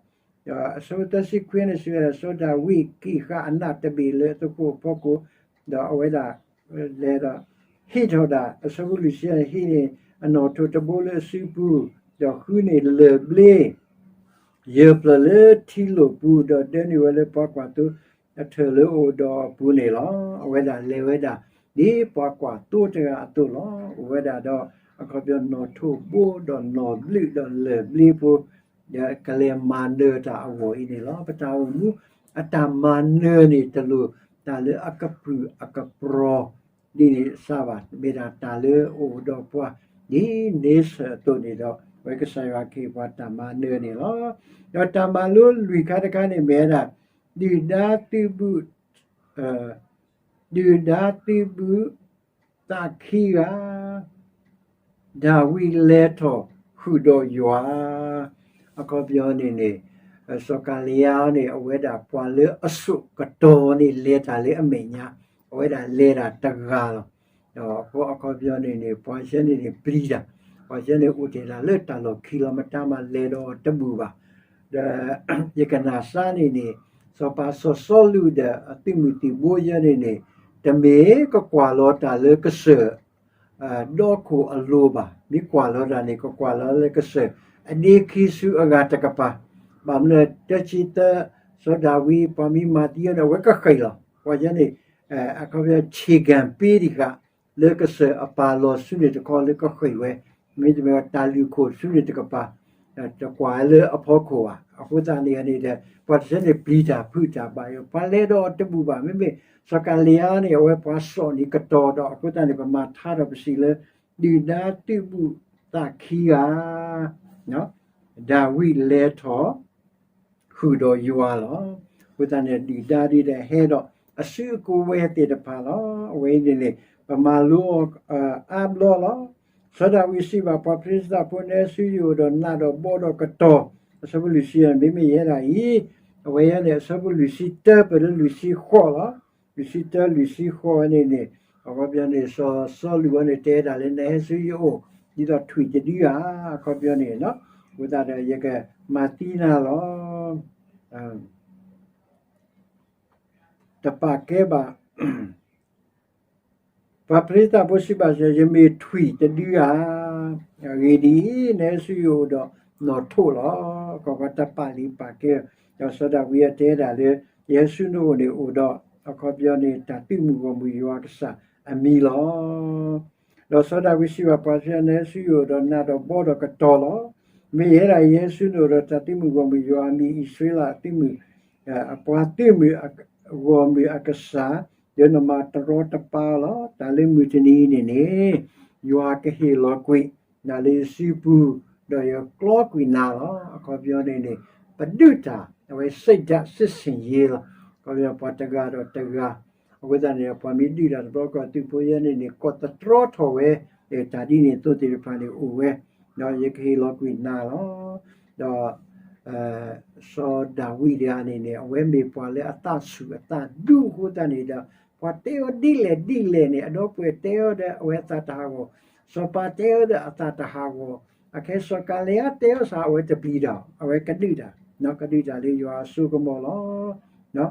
ဒီးအဆၢဖိသၢဆံခွံန့ၣ် စံးဝဲဒၣ် စီၤဒၤဝံးကံၣ်ဃာ်အနးတဘ့ၣ်လၢအသဃိၣ်အဖီခိၣ်, ဒီးအဝဲဒၣ်လဲၤဒီး ဟ့ၣ်ထီၣ်ဒၣ် အဆၢဖိလွံၢ်ဆံန့ၣ် ဟ့ၣ်န့ၢ်အနီၣ်ထိးတဘိလၢအစုပူၤ, ဒီးဃုန့ၢ်လၢၢ်ဘျ့ ယဲၢ်ဖျၢၣ်လၢထံလိာ်ပူၤ, ဒီးဒၢနုာ်ဝဲလၢပှၤကွၢ်သိအထၢၣ်လၢအအိၣ်ဒီးအပူၤန့ၣ်လီၤ. အဝဲဒၣ်လဲၤဝဲဒၣ် ဒ်ပှၤကွၢ်သိတဂၤအသိးလီၤ. အိၣ်ဝဲဒၣ်ဒီး အခီပညီနီၣ်ထိးဘိဒီးနီၣ်ဘျုးဒီးလၢၢ်ဘျ့ဖိ ဒီးကလဲၤမၤနၢၤတၢ်အဂီၢ်အံၤန့ၣ်လီၤ. ပတၢ်အိၣ်မူအတၢ်မၤနၢၤန့ၣ် တလိၣ်တၢ်လၢအကပြုၢ်အကပြီၤ ဒ်န့ၣ်စ့ၢ်ဘၣ်, မ့ၢ်ဒၣ်တၢ်လၢအအိၣ်ဒီးပှၤ ဒ်န့ဆၢၣ်အသိးန့ၣ်ဒီး အဝဲကစၢ်ယွၤကဟ့ၣ်ပှၤတၢ်မၤနၢၤန့ၣ်လီၤ. ဒီးတၢ်မၤလိလွံၢ်ခါတခါန့ၣ်မ့ၢ်ဝဲဒၣ် ဒုၣ်ဒါသုးဘူး, ဒုၣ်ဒါသုးဘူးသးခံဂၤ ဒၤဝံးလဲၤထီၣ်ဃုာ်ဒီးယွၤ, အခီပညီန့ၣ်န့ၣ် စီၤကၤလံယါန့ၣ် အဝဲဒၣ်ပှၤလၢအစိာ်ကတီၤန့ၣ် လဲၤတၢ်လၢအမဲာ်ညါ, အဝဲဒၣ်လဲၤတၢ်တဂၤလီၤ. ဒီးအခီပညီန့ၣ်န့ၣ် ပှၤဆၢန့ၣ်န့ၣ်ပျံၤတၢ်, ပှၤဆၢန့ၣ်အိၣ်တ့ၢ်တၢ်လၢတၢ်လီၢ်ခံလီၤ, မတၤမၤလဲၤဒီးတဘူၣ်ဘၣ်. ဒီးယကနၣ်စၢ်န့ၣ်န့ၣ် စီၤပၤစီၤစီလူးဒီးအသုးမုၢ်သံၣ်ဘိယဲန့ၣ်န့ၣ် တမ့ၢ်ကကွၢ်လီၤတၢ်လၢကစၢၢ် ဒီခိၣ်အလိၤဘၣ်. မ့ၢ်ကွၢ်လီၤတၢ်န့ၣ် ကကွၢ်လီၤလၢကစၢၢ် အဒ့ခံဆူအဂၤတကပၤ, ဘၣ်မနုၤတၢ်ဆံသၢ စီၤဒၤဝံး ပှၤမံမၤသံအီၤန့ၣ် အဝဲကဃ့ၢ်လီၤ. ပှၤယဲန့ၣ် အခီပညီ ဆ့ၣ်ကၣ်ပ့တံၢ်ဃာ် လၢကစၢၢ်အပၢ်လီၢ်ဆူန့ၣ်တခီလၢကဃ့ၢ်ဝဲ, မ့တမ့ၢ်တၢ်လုၢ်ခိၣ်ဆူန့ၣ်တကပၤ တကွၢ်လၢအဖီခိၣ်ဘၣ်. အဃိသတးန့ၣ်န့ၣ်ဒီး ပှၤတဆၢန့ၣ်ပျံၤတၢ်ဖုးတၢ်ဘၣ်ယိၣ်, ပှၤလဲၤဒီးတဘူၣ်ဘၣ်. မ့မ့ၢ်စီၤကၤလံယါန့ၣ် အဝဲပှၤစိာ်န့ၣ်ကတီၤဒီး အဃိသတးန့ၣ် ပမၤထါထီၣ်ပစံးလၢ ဒုၣ်ဒါသုးဘူးသးခံဂၤ ဒၤဝံးလဲၤထီၣ် ဃုာ်ဒီးယွၤလီၤ. အဃိသတးန့ၣ် ဒုၣ်ဒါဒ်ဒီးဟဲဒီးအစုအကဝဲၤသ့ၣ်တဖၣ်လီၤ. အဝဲအံၤန့ၣ်န့ၣ် ပမၤလိအီၤအါဘျီလီၤ. စီၤဒၤဝံးစံးဘၣ်ပှၤဖလ့ၡသးဖိ နဟဲဆူယအိၣ်ဒီးနးဒီးဘီဒီးကတီၤ, အဆၢဖိလွံၢ်ဆံန့ၣ် မ့မ့ၢ်ယဲဒၣ်အံၤ, အဝဲယဲန့ၣ် အဆၢဖိလွံၢ်ဆံတၢပၢၢ်လၢလွံၢ်ဆံဃိးလီၤ. လွံၢ်ဆံတၢလွံၢ်ဆံဃိးဝဲန့ၣ်န့ၣ် အခီပညီန့ၣ် စီၤစီလူးဝဲန့ၣ် တဲဒၣ်လၢနဟဲဆူယအိၣ် ဒ်သိးထွံၣ်တဒုဧါ, အခီပညီန့ၣ်, အဃိသတးဒီး ယကမၤသံနၤလီၤ. တပာ်ကဲဘၣ် ပှၤဖလ့ၡသးဖိစံးဘၣ်, ယမ့ၢ်ထွံၣ်တဒုဧါ. အဂ့ၢ်ဒ်အံၤ, နဟဲဆူယအိၣ်ဒီးနီၣ်ထိးလီၤ. ကီကီတပာ်လံပာ်ကဲ, ဒီးစီၤဒၤဝံးအတဲဒၣ်လၢ ယဟဲဆူနအိၣ်န့ၣ်အိၣ်ဒီး အခီပညီန့ၣ် တၢ်သုးမုၢ်ဂီၢ်မုၢ်ယွၤကစၢ်အမံၤလီၤ. ဒီးစီၤဒၤဝံးစံးဘၣ်ပှၤဖလ့ၡသးဖိ, နဟဲဆူယအိၣ်ဒီးနးဒီးဘီဒီးကတီၤလီၤ. မ့ၢ်ယဲဒၣ်ယဟဲဆူနအိၣ်ဒီးတၢ်သုးမုၢ်ဂီၢ်မုၢ်ယွၤအမံၤ အံၣ်စရ့လးအသုးမုၢ် အပှၤသုးမုၢ်ဂီၢ်မုၢ်အကစၢ်, ဒီးနမၤတရီတပါလီၤ. တၢ်လၢမုၢ်တနံၤအံၤန့ၣ်န့ၣ် ယွၤကဟ့ၣ်လီၤကွံာ်နၤလၢယစုပူၤ, ဒီးယကျီကွံာ်နၤလီၤ. အခီပညီန့ၣ်န့ၣ် ပဒုးတၢ် အဝဲစံးဒၣ်စံးဆ့ၣ်ယ့လီၤ. အခီပညီပှၤတဂၤဒီးတဂၤ, အဃိသတးန့ၣ် ပှၤမ့ၢ်ဒုးတၢ်တဘျီကီၢ်သုးဖိယဲန့ၣ်န့ၣ် ကိးသတြီထီၣ်ဝဲ တၢ်ဒ်န့ၣ်အသိးသ့ၣ်တဖၣ်န့ၣ်အိၣ်ဝဲ, ဒီးယကဟ့ၣ်လီၤကွံာ်နၤလီၤ. ဒီး စီၤဒၤဝံးတဂၤန့ၣ်န့ၣ် အဝဲမ့ၢ်ပှၤလၢအသးဆူၣ်အသးဒူအဃိသတးန့ၣ်ဒီး ပှၤတဲအီၤဒ်လဲၣ်ဒ်လဲၣ်န့ၣ် အဒီပုၢ်ဝဲၢ်တဲအီၤဒီး အဝဲအသးတဟးဂီၤ, စီၤပၤတဲအီၤဒီးအသးတဟးဂီၤ, အခဲစီၤကၤလံယါတဲအီၤစ့ၢ် အဝဲတပျံၤတၢ်, အဝဲကဒုးတၢ်, ကဒုးတၢ်လၢယွၤအစိကမီၤလီၤ.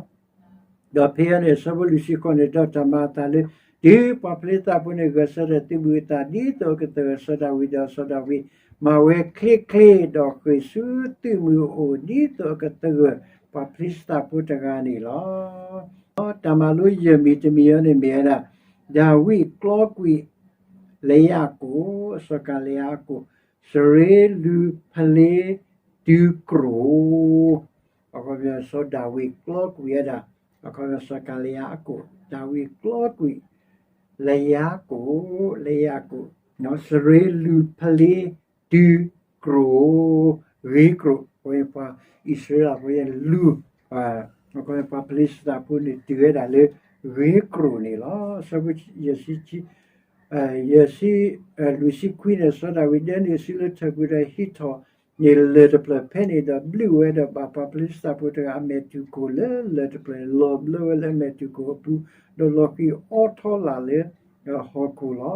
ဒီးဖဲအံၤန့ၣ် အဆၢဖိလွံၢ်ဆံဃိးန့ၣ် ဒီးတၢ်မၤအသးလၢ တုၤပှၤဖလ့ၡသးဖိန့ၣ် ဂဲၤဆၢထၢၣ်သုးမုၢ်အသးဒ်သိးအကသဂၢၢ်စီၤဒၤဝံးဒီး စီၤဒၤဝံးမၤဝဲချ့ချ့ ဒီးဃ့ၢ်ဆူသုးမုၢ်အအိၣ် ဒ်သိးအကသဂၢၢ်ပှၤဖလ့ၡသးဖိတဂၤန့ၣ်လီၤ. တၢ်မၤလိယဲၢ်မံၤတမံၤအံၤန့ၣ်မ့ၢ်ဝဲဒၣ် ဒၤဝံးကျီကွံာ် လယၤကိာ်, စီၤကၤလံယါအကိာ်, စရ့လူၤဖလ့တုၤကျိာ် အခီပညီ စီၤဒၤဝံးကျီကွံာ်ဝဲဒၣ် အခီပညီ စီၤကၤလံယါအကိာ်, ဒၤဝံးကျီကွံာ် လယၤကိာ်, လယၤကိာ်, စရ့လူၤဖလ့တုၤကျိာ်, ဂ့ၤကျိာ်, အဝဲပှၤအံၣ်စရ့လးဖိယဲလူၤ အခီပညီ ပှၤဖလ့ၡသးဖိန့ၣ် တုၤဝဲဒၣ်လၢ ဂ့ၤကျိာ်န့ၣ်လီၤ. ဆၢဖိယဲၢ်ဆံ ယဲၢ်ဆံ လွံၢ်ဆံခွံန့ၣ် စီၤဒၤဝံးဒၢနုာ်စုလၢထၢၣ်ပူၤဒီးဟံးထီၣ်န့ၢ်လၢၢ်တဖျၢၣ်ဖဲန့ၣ်ဒီး ဘျုးဝဲဒီးဘၣ်ပှၤဖလ့ၡသးဖိတဂၤအမဲာ်တူၢ်ခိၣ်လၢလၢၢ်တဖျၢၣ် လီၤဘျၢဝဲလၢအမဲာ်တူၢ်ခိၣ်အပူၤ, ဒီးလီၤဃံၤအိးထီလာ်လၢဟီၣ်ခိၣ်လီၤ.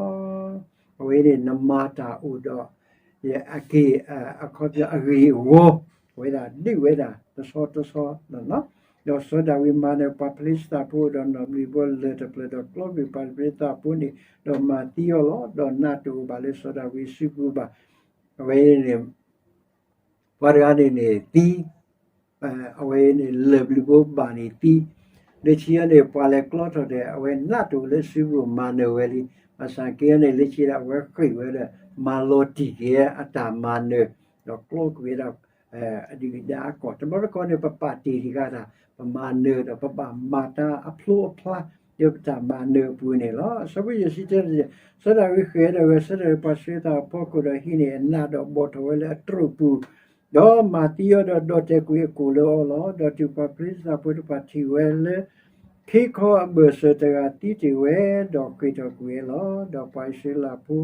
အဝဲန့ၣ်နမၤတၢ်အိၣ်ဒီး အက့ၢ်အခီပညီအဂ့ၢ်အဝီ, အဝဲဒၣ်ဒုးဝဲဒၣ်တဆီတဆီလီၤ. ဒီးစီၤဒၤဝံးမၤနၢၤပှၤဖလ့ၡသးဖိဒီးနီၣ်ဘျံးဘီလၢၢ်တဖျၢၣ်ဒီးကျီကွံာ်ပှၤဖလ့ၡသးဖိန့ၣ် ဒီးမၤသံအီၤလီၤ. ဒီးနးတအိၣ်ဘၣ်လၢစီၤဒၤဝံးစုပူၤဘၣ်. အဝဲန့ၣ် ပှၤတဂၤန့ၣ်န့ၣ်သံ, အဝဲန့ၣ်လၢၢ်ဘျုးဘိဘၣ်န့ၣ်သံ, လၢခံန့ၣ် ပှၤလဲၤကျီထီၣ်ဒီး အဝဲနးတအိၣ်လၢစုပူၤမၤနၢၤဝဲလံ. ဘၣ်ဆၣ်က့န့ၣ် လၢခံဒီး အဝဲဃ့ၢ်ဝဲဒီး မၤလီၤတံၢ်က့ၤအတၢ်မၤနၢၤ, ဒီးကျီကွံာ်ဝဲဒၣ် အဒုၣ်အဒါအကီၢ်. တဘျီတခီန့ၣ် ပပာ်တ့ၢ်တဂၤတၢ်, ပမၤနၢၤဒီး ပဘၣ်မၤတၢ်အဖျိအဖျါ လၢပတၢ်မၤနၢၤအပူၤန့ၣ်လီၤ. အဆၢဖိယဲၢ်ဆံတၢန့ၣ်, စီၤဒၤဝံးဃ့ၢ်ဝဲဒီးဂဲၤဆၢထၢၣ်ပှၤအံၣ်စရ့လးအဖီခိၣ်ဒီးဟံးန့ၢ်အနးဒီးဘီၣ်ထီၣ်ဝဲလၢအတြိာ်ပူၤ, ဒီးမၤသံအီၤဒီးဒီၣ်တဲာ်ကွံာ်အကိာ်လၢအီၤလီၤ. ဒီးတုၤပှၤဖလ့ၡသးဖိတဖၣ်ထံၣ်ဝဲလၢ ခ့ခီအဘၢၣ်စၢၤတဂၤသံတ့ၢ်ဝဲ, ဒီးဃ့ၢ်ထီၣ်ကွံာ်ဝဲလီၤ. ဒီးပှၤအံၣ်စရ့လးဖိ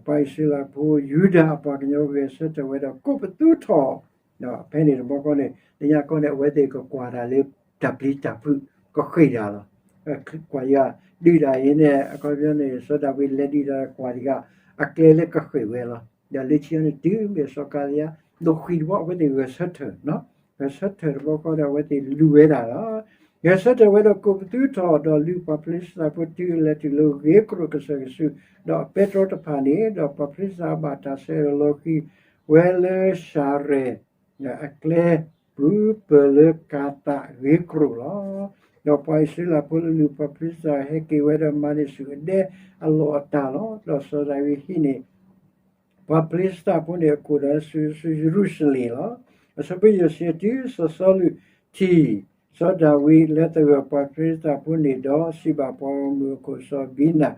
ပှၤအံၣ်စရ့လးဖိ ယူဒၤအပှၤကညီဂဲၤဆၢထၢၣ်ဝဲဒီးကိးပသူထီၣ်, ဒီးဖဲန့ၣ်တဘျီဃီန့ၣ် လၢညါခီန့ၣ် အဝဲသ့ၣ်ကကွၢ်တၢ်လၢတၢ်ပျံၤတၢ်ဖုး ကဃ့ၢ်တၢ်လီၤ. ကွၢ်ယၤ ဒုးတၢ်အံၤန့ၣ် အခီပညီန့ၣ် စီၤဒၤဝံးလဲၤဒုးတၢ်ကွၢ်တဂၤ အကျဲလၢကဃ့ၢ်ဝဲလီၤ. ဒီးလၢခံန့ၣ် တုၤမ့ၢ်စီၤကၤလံယါ ဒီးဃံးတဘျီ အဝဲသ့ၣ်ဂဲၤဆၢထၢၣ်, ဂဲၤဆၢထၢၣ်တဘျီဃီဒီး အဝဲသ့ၣ်လူၤဝဲဒၣ်လီၤ. ဂဲၤဆၢထၢၣ်ဝဲဒီးကိးပသူထီၣ်, ဒီးလုၢ်ပှၤဖလ့ၡသးဖိတုၤအလဲၤတုၤလၢဂ့ၤကျိာ်ကစၢၢ်ကဆူး, ဒီးအပဲတြီတဖၣ်န့ၣ်, ဒီးပှၤဖလ့ၡသးဘၣ်တၢ်ဆၢဒီးလီၤဃံၤဝဲလၢၡၤရဲၣ် အကျဲပူၤ ပၢၢ်လၢကၤသးဂ့ၤကျိာ်လီၤ. ဒီးပှၤအံၣ်စရ့လးဖိလၢလုၢ်ပှၤဖလ့ၡသးဟဲက့ၤဝဲဒီးမၤန့ၢ်ဆူၣ်အဒဲအလီၢ်အတၢ်လီၤ. ဒီးစီၤဒၤဝံးဟံးန့ၢ် ပှၤဖလ့ၡသးဖိန့ၣ်အခိၣ်ဒီးဆူယရူၤၡလ့ၣ်လီၤ. အဆၢဖိယဲၢ်ဆံ တုၤစီၤစီလူးထံၣ် စီၤဒၤဝံးလၢသဂၢၢ်ပှၤဖလ့ၡသးဖိန့ၣ်ဒီး စံးဘၣ်ပှၤဂီၢ်မုၢ်အခိၣ်စီၤအဘံနၤ,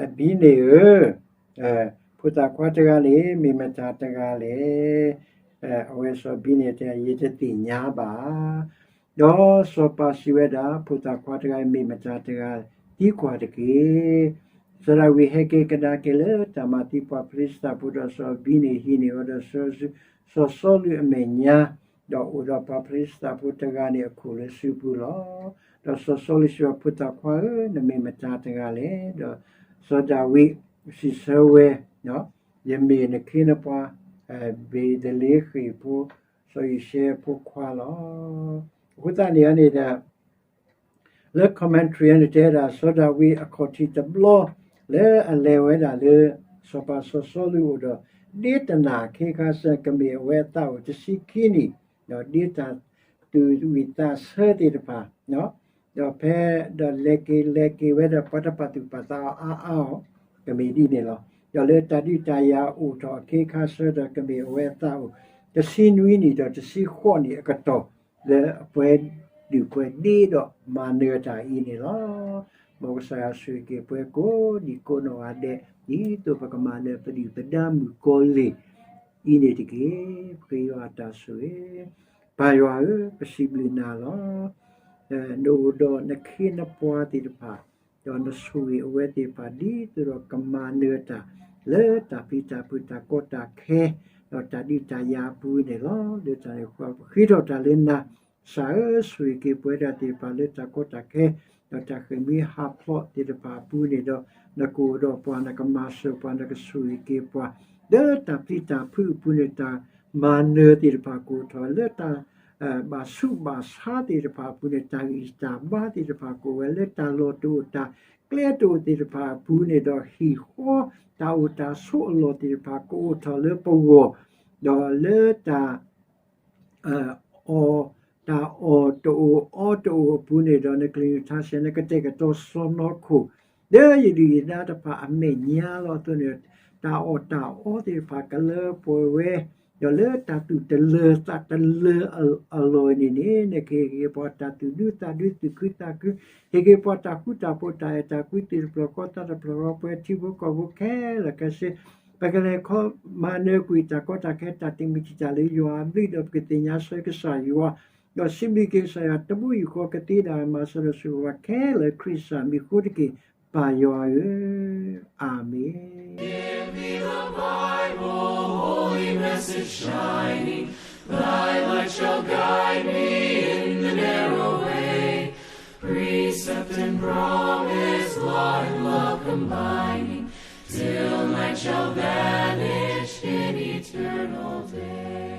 အဘံန့ၣ်ဧၢ, ဖိသၣ်ခွါတဂၤန့ၣ် မ့ၢ်မတၤတဂၤလဲၣ်. အဝဲစီၤအဘံန့ၣ်တဲ ယတသ့ၣ်ညါဘၣ်. ဒီးစီၤပၤစံးဝဲဒၣ်, ဖိသၣ်ခွါတဂၤအံၤမ့ၢ်မတၤတဂၤ, သံကွၢ်တက့ၢ်. စီၤဒၤဝံးဟဲက့ၤကဒါက့ၤလၢတၢ်မၤသံပှၤဖလ့ၡသးဖိဒီး စီၤအဘံန့ၣ်ဟံးန့ၢ်ဝဲဒီးဆှၢဆူ စီၤစီလူးအမဲာ်ညါ, ဒီးအိၣ်ဒီးပှၤဖလ့ၡသးဖိတဂၤန့ၣ်အခိၣ်လၢစုပူၤလီၤ. ဒီးစီၤစီလူးစံးဘၣ်, ဖိသၣ်ခွါဧၢ, နမ့ၢ်မတၤတဂၤလဲၣ်. ဒီးစီၤဒၤဝံးစံးဆၢဝဲ ယမ့ၢ်နခ့နပှၤ ဘ့ၤသလ့ဃ့ၣ်ဖိ စီၤယံၤၡဲအဖိခွါလီၤ. အဃိသတးန့ၣ်န့ၣ်ဒီး လၢ commentary န့ၣ်တဲဒၣ် စီၤဒၤဝံးအခီၣ်ထံးတဘျီ လၢအလဲၤဝဲဒၣ်လၢ စီၤပၤစီၤစီလူးအအိၣ်ဒီး ဒ့တနၤခ့ခါဆၢ ကမ့ၢ်အဝဲအသးအိၣ်တဆံခံနံၣ်, ဒီးဒ့တၢ်သူၣ်ဝံၣ်သးဆၢသ့ၣ်တဖၣ် ဒီးဖဲဒီးလဲၤက့ၤလဲၤက့ၤဝဲဒီး ပှၤတပာ်သူၣ်ပာ်သးအီၤအါအါအီၤ ကမ့ၢ်ဒ်န့ၣ်လီၤ. ဒီးလၢတၢ်ဒုးတၢ်ယၤအိၣ်ထီၣ်အခ့ခါဆၢဒီး ကမ့ၢ်အဝဲအသးအိၣ် တဆံနွံနံၣ်ဒီးတဆံဃိးနံၣ်အကတီၢ် လၢအပှဲၤဒုၣ်ပှဲၤဒ့ဒီးမၤနၢၤတၢ်အံၤန့ၣ်လီၤ. မ်ကစၢ်ယွၤဆိၣ်ဂ့ၤက့ၤပှၤကိးဒံးကိးနီၢ်ဂၤဒဲး ဒ်သိးပကမၤနၢၤပဒုၣ်ပဒါမုၣ်ကီၤလံၢ်အံၤန့ၣ်တက့ၢ်. ပဃ့ယွၤအတၢ်ဆိၣ်ဂ့ၤ, ပၢ်ယွၤဧၢ, ပစံးဘျုးနၤလီၤ. နအိၣ်ဒီးနခ့နပှၤသ့ၣ်တဖၣ် ဒီးနဆိၣ်ဂ့ၤအဝဲသ့ၣ်တဖၣ် ဒ်သိးဒီးကမၤနၢၤတၢ် လၢတၢ်ပျံၤတၢ်ဖုး တၢ်ကီတၢ်ခဲ ဒီးတၢ်ဒုးတၢ်ယၤအပူၤန့ၣ်လီၤ. လၢတၢ်န့ၣ်အဃိ ပဃ့ထီၣ်တၢ်လၢနၤ, ကစၢ်ဧၢ, ဆိၣ်ဂ့ၤက့ၤပဝဲဒၣ်သ့ၣ်တဖၣ်လၢတၢ်ကီတၢ်ခဲ ဒီးတၢ်ဃ့ၢ်မှံဟးဖျိးသ့ၣ်တဖၣ်အပူၤန့ၣ်ဒီး နကအိၣ်ဒီးပှၤ နကမၤစၢၤပှၤ နကဆိၣ်ဂ့ၤက့ၤပှၤ လၢတၢ်ပျံၤတၢ်ဖုးအပူၤန့ၣ် တၢ်မၤနၢၤသ့ၣ်တဖၣ်ကအိၣ်ထီၣ် လၢတၢ် ဘၣ်ဆူးဘၣ်ဆါသ့ၣ်တဖၣ်အပူၤန့ၣ် တၢ်ဂံၢ်တၢ်ဘါသ့ၣ်တဖၣ်ကအိၣ်ဝဲ လၢတၢ်လီၢ်တအိၣ်တၢ်ကျဲတအိၣ်သ့ၣ်တဖၣ်အပူၤန့ၣ်ဒီး ဟံၣ်ဃီတၢ်အိၣ်တၢ်ဆိးအလီၢ်သ့ၣ်တဖၣ်ကအိၣ်ထီၣ်လၢပဂီၢ်, ဒီးလၢတၢ် အီၣ် တၢ်အီၣ်တအိၣ်အီတအိၣ်အပူၤန့ၣ်ဒီး နကလုၢ်နကထါဆဲး နကတဲာ်ကတီၤစီၢ်နီၤခိၣ် လၢယဒုၣ်ယဒါတဖၣ်အမဲာ်ညါလီၤ. အသိးန့ၣ် တၢ်အီၣ်တၢ်အီသ့ၣ်တဖၣ်ကလၢပှဲၤဝဲ ဒီးလၢတၢ်သူၣ်တလၢသးတလၢအလီၢ်န့ၣ်န့ၣ် နကဟ့ၣ်က့ၤပှၤတၢ်သူၣ်ဒူသးဒူ သူၣ်ခုသးခု, ဟ့ၣ်က့ၤပှၤတၢ်ဃူတၢ်ဖိး တၢ်အဲၣ်တၢ်ကွံ သူၣ်တဖျၢၣ်ဃီသးတဖျၢၣ်ဃီ ပှဲၤထံဖိကီၢ်ဖိခဲလၢာ်ခဲဆ့ ပကလဲၤခီမၤနၢၤကွံာ်တၢ်ကီတၢ်ခဲ တၢ်တမုာ်တံာ်တာ်လၢယွၤအဘျုး ဒီးပကသ့ၣ်ညါဆၢကစၢ်ယွၤ, ဒီးစံးဘျုးက့ၤကစၢ်ယွၤ တဘိယူၢ်ဃီကသ့ဒၣ် မၤစၢၤဒီးဆိၣ်ဂ့ၤပှၤခဲလၢာ် ခရံာ်စၢ်မံၤအဃိတက့ၢ်, ပၢ်ယွၤဧၢ, အၤမ့ၣ်. Give me the Bible, holy message shining, thy light shall guide me in the narrow way. Precept and promise, law and love combining, till night shall vanish in eternal day.